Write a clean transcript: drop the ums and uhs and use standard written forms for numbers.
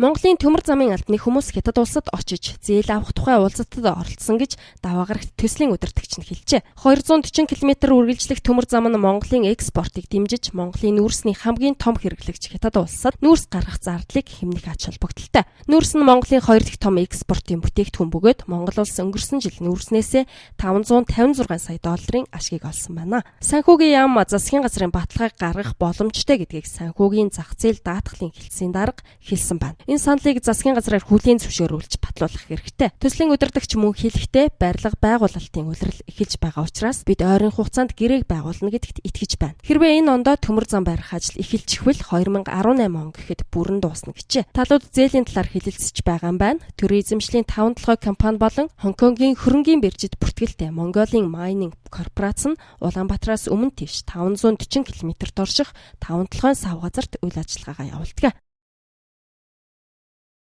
Монголын төмөр замын албаны хүмүүс Хятад улсад очиж зээл авах тухай уулзалтад оролцсон гэж даваа гарагт төслийн удирдагч нь хэлжээ. 240 км үргэлжлэх төмөр зам нь Монголын экспортыг дэмжиж, Монголын нүүрсний хамгийн том хэрэглэгч Хятад улсад нүүрс гаргах зардлыг хэмнэх ач холбогдолтой. Нүүрс нь Монголын хоёр дахь том экспортын бүтээгдэхүүн бөгөөд Монгол улс өнгөрсөн жил нүүрснээсээ 556 сая долларын ашгийг олсон байна. Санхүүгийн яам засгийн газрын баталгааг гаргах боломжтой гэдгийг санхүүгийн зах зээл даатгалын хэлтсийн дарга хэлсэн байна. Энэ саналыг засгийн газраар хүлээн зөвшөөрүүлж батлуулах хэрэгтэй. Төслийн удирдагч мөн хэлэхдээ барилга байгуулалтын улирал эхэлж байгаа учраас бид ойрын хугацаанд гэрээг байгуулна гэдэгт итгэж байна. Хэрвээ энэ ондоо төмөр зам барих ажил эхэлчихвэл 2018 он гэхэд бүрэн дуусна гэжээ. Талууд зээлийн талаар хэлэлцэж байгаа юм байна. Төрийн эзэмшлийн таван толгой компани болон Хонконгийн хөрөнгийн биржид бүртгэлтэй Mongolian Mining корпорац нь Улаанбаатараас өмнө тийш 540 км дорших таван толгойн сав газарт үйл ажиллагаагаа явуулдаг.